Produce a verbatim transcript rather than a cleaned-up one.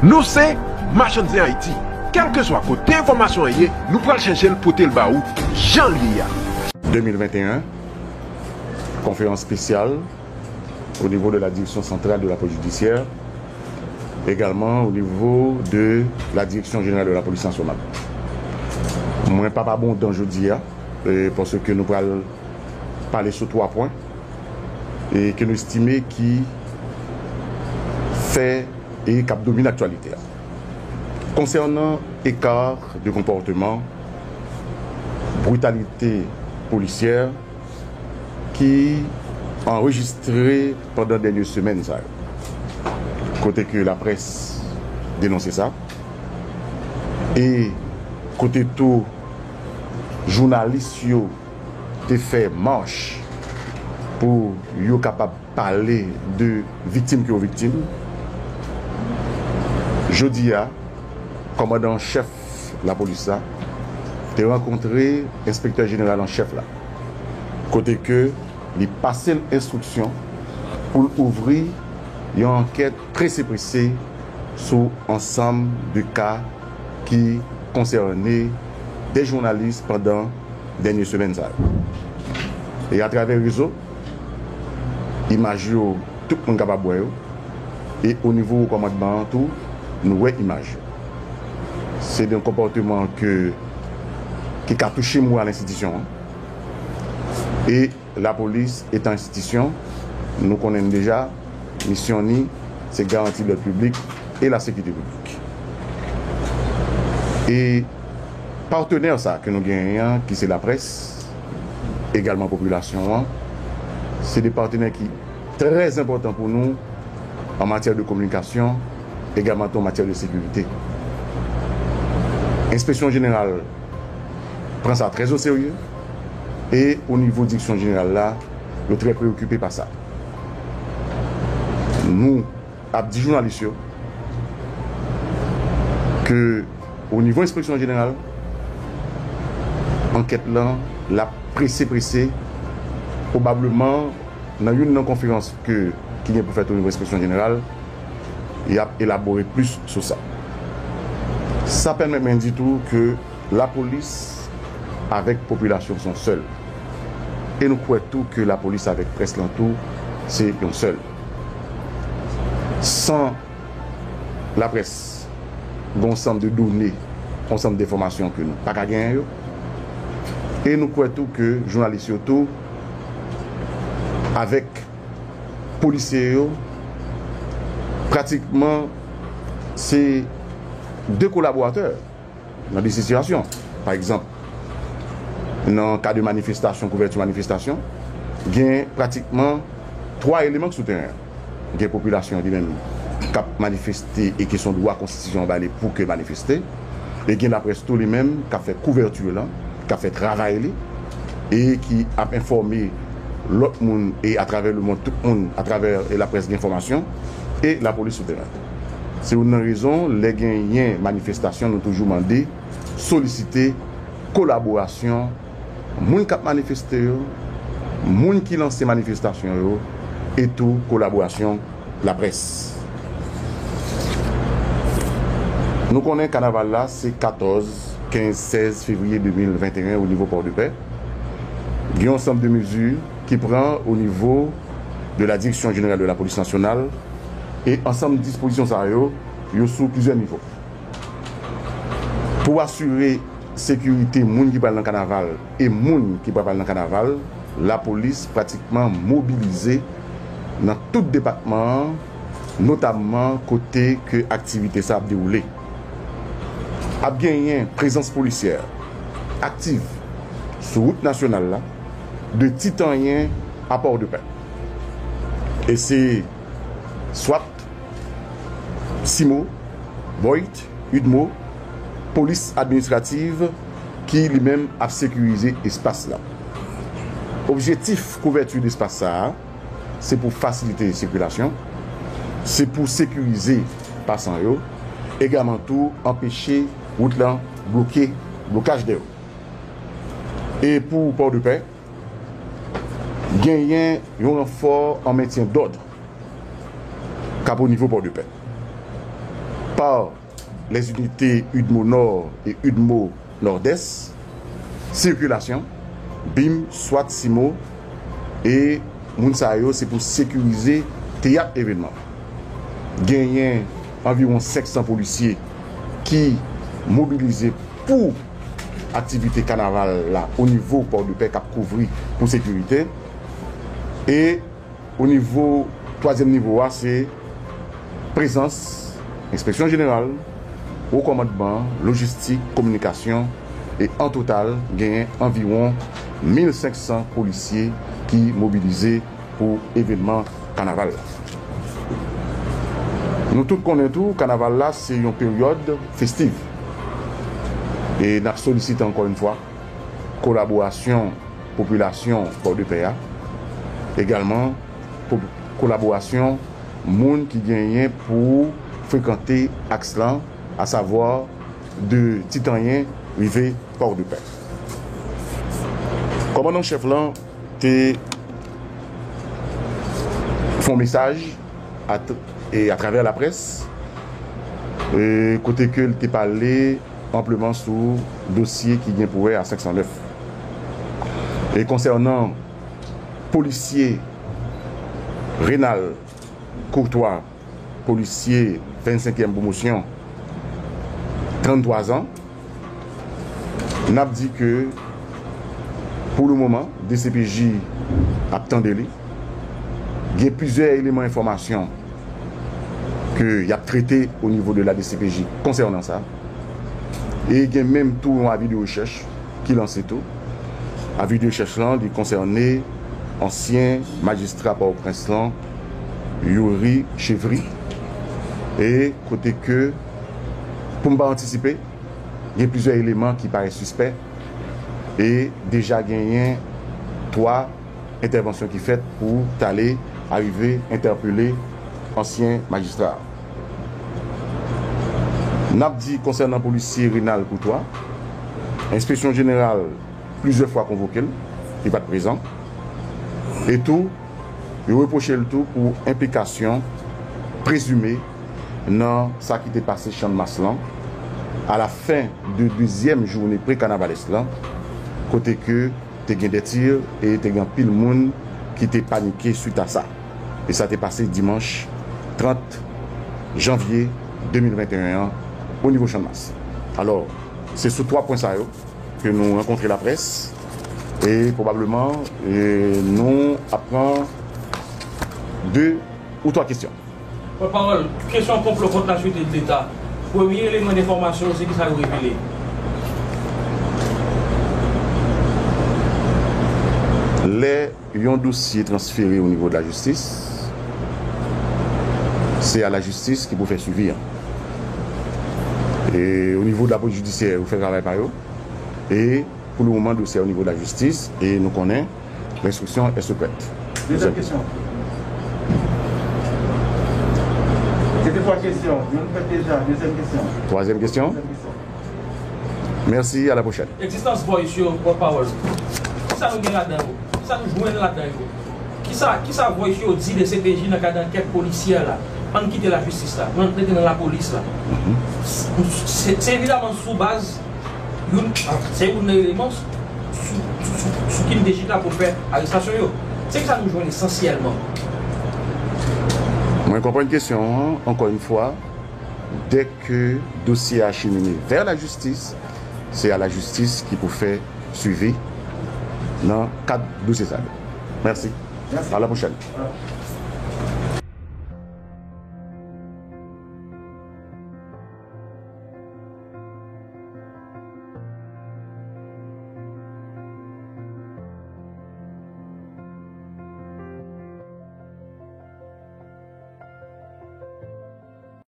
Nou se Machann Zen Ayiti. Kèlkeswa kote enfòmasyon an ye, nou pral chèche l pote l ba ou jan l ye a. De mil venteyen, konferans espesyal au niveau de la direction centrale de la police judiciaire, également au niveau de la direction générale de la police nationale. Mwen p ap abondan jodi a, e, paske nou pral pale sou twa pwen e ke nou estime ki fè e k ap domine aktyalite a. Konsènan écart de comportement, brutalité policière ki anrejistre pandan dènye semèn sa yo, kote ke laprès denonse sa, e kote tou jounalis yo te fè mach pou yo kapab pale de viktim ke yo viktim. Jodi a, kòmandan an chèf lapolis la te rankontre enspektè jeneral an chèf la, kote ke li pase l enstriksyon pou l ouvri yon ankèt prese prese sou ansanm de ka ki konsène de jounalis pandan dènye semèn sa yo. E atravè rezo, imaj yo, tout moun kapab wè yo. E o nivo wo kòmandman an tou, nou wè imaj yo. Se de konpòteman ke, ki ka touche mwa enstitisyon an. E lapolis etan enstitisyon, nou konnen deja, misyon ni se garanti lòd piblik e la sekirite piblik. E patenè sa ke nou genyen an, ki se laprès, egalman popilasyon an, se de patenè ki trè enpòtan pou nou an matyè de kominikasyon, egalman tou an matyè de sekirite. Enspeksyon jeneral pran sa trè o serye e o nivo direksyon jeneral la, yo trè preokipe pa sa. Nou ap di jounalis yo ke o nivo enspeksyon jeneral, ankèt lan l ap prese prese, pwobableman nan youn nan konferans ke, ki gen pou fèt o nivo enspeksyon jeneral, y ap elabore plis sou sa. Sa pèmèt mwen di tou ke lapolis avèk popilasyon se yon sèl. E nou kwè tou ke lapolis avèk près lan tou se yon sèl. San laprès, gen yon sanm de done, yon sanm de enfòmasyon ke nou pa ka genyen yo. E nou kwè tou ke jounalis yo tou, avèk polisye yo, pratikman se de kolaboratè nan de sitiyasyon. Pa egzanp, nan ka de manifestasyon, kouvèti manifestasyon, gen pratikman twa eleman ki sou teren an. Gen popilasyon an li menm k ap manifeste e ke se yon dwa konstitisyon an ba li pou ke manifeste. E gen laprès tou li menm k ap fè kouvèti lan, k ap fè travay li, e ki ap enfòme lòt moun e atravè lemonn, tout moun atravè e laprès gen enfòmasyon, e lapolis sou teren. Se youn nan rezon, lè genyen manifestasyon, nou toujou mande, solisite kolaborasyon moun k ap manifeste yo, moun ki lanse manifestasyon yo, e tou kolaborasyon laprès. Nou konnen kanaval la se katòz, kenz, sèz fevriye de mil venteyen o nivo Pòdepè. Gen yon ansanm de mezi ki pran o nivo de la Direction Générale de la Police Nationale, e ansanm dispozisyon sa yo, yo sou plizyè nivo. Pou asire sekirite moun ki pral nan kanaval e moun ki pa pral nan kanaval, lapolis pratikman mobilize nan tout depatman an, notamman kote ke aktivite sa ap dewoule. Ap genyen prezans polisyè aktiv sou wout nasyonal la, de Titanyen a Pòdepè. E se swat, CIMO, BOIT, UDMO, polis administrativ ki li menm ap sekirize espas la. Objektif kouvèti de espas sa a, se pou fasilite sikilasyon, se pou sekirize pasan yo, egalman tou anpeche wout lan bloke, blokaj dèyè yo. E pou Pòdepè, genyen yon ranfò an mentyen dòd k ap o nivo Pòdepè. par les unités UDMO Nord et UDMO Nord-Est, sikilasyon, bim, swat, simo, e moun sa yo se pou sekirize teyat evènman. Genyen anviwon senk san polisye ki mobilize pou aktivite kanaval la o nivo Pòdepè k ap kouvri pou sekirite. E o nivo, twazyèm nivo a, se prezans Enspeksyon Jeneral, Wo Kòmandman, Lojistik, Kominikasyon, e an total, genyen anviwon mil senk san polisye ki mobilize pou evènman kanaval la. Nou tout konnen tou, kanaval la se yon peryòd festiv. E n ap solisite ankò yon fwa kolaborasyon popilasyon Pòdepè a, egalman po-, kolaborasyon moun ki genyen pou frekante aks lan, asavwa de Titanyen rive Pòdepè. Kòmandan an chèf lan te fè yon mesaj at-, e atravè laprès, e kote ke l te pale anpleman sou dosye ki gen pou wè a senk san nèf. E konsènan polisye Renald Courtois, polisye vennsenkyèm pwomosyon, tranntwa zan, n ap di ke, pou le moman, D C P J ap tande li. Gen plizyè eleman enfòmasyon ke y ap trete o nivo de la D C P J konsènan sa. E gen menm tou yon avi de rechèch ki lanse tou. Avi de rechèch lan, li konsène ansyen majistra Pòtoprens lan, Youri Chevry. E kote ke, pou m pa antisipe, gen plizyè eleman ki parèt sispè e deja genyen twa entèvansyon ki fèt pou t ale arive entèpele ansyen majistra a. N ap di konsènan polisye Renald Courtois, Enspeksyon Jeneral plizyè fwa konvoke l, li pa t prezan. E tou, yo repwoche l tou pou enplikasyon prezime nan sa ki te pase Channmas lan, a la fen de dezyèm jounen pre-kanavalès lan, kote ke te gen de tir e te gen anpil moun ki te panike swit a sa. E sa te pase dimanch trant janvye de mil venteyen an o nivo Channmas. Alò, se sou twa pwen sa yo ke nou rankontre laprès e pwobableman, e, nou ap pran de ou twa kesyon. Pòtpawòl, kesyon konplo kont la sirete de Leta. Premye eleman enfòmasyon, se kisa yo revele? Lè yon dosye transfere o nivo de lajistis, se a lajistis ki pou fè swivi an. E o nivo de lapolis jidisyè, yo fè travay pa yo. E pou le moman, dosye a o nivo de lajistis, e nou konnen, lenstriksyon est secrète. Dezyèm kesyon. Se te twa kesyon. Youn fèt deja. Dezyèm kesyon. Twazyèm kesyon. Dezyèm kesyon. Mèsi, à la prochaine. Egzistans voice yo, pòtpawòl. Kisa nou gen ladan yo? Kisa nou jwenn ladan yo? Kisa, kisa voice yo di de C P J nan kad ankèt polisyè la? Ann kite lajistis la, nou ann rete nan lapolis la. Se, se evidaman sou baz youn, se youn nan eleman sou, sou, sou, sou ki n te chita pou fè arestasyon yo. Se kisa nou jwenn esansyèlman? Mwen konprann kesyon an, ankò yon fwa, dèke dosye a chemine vè lajistis, se a lajistis ki pou fè swivi nan kad dosye sa yo. Mèsi. Mèsi. À la prochaine.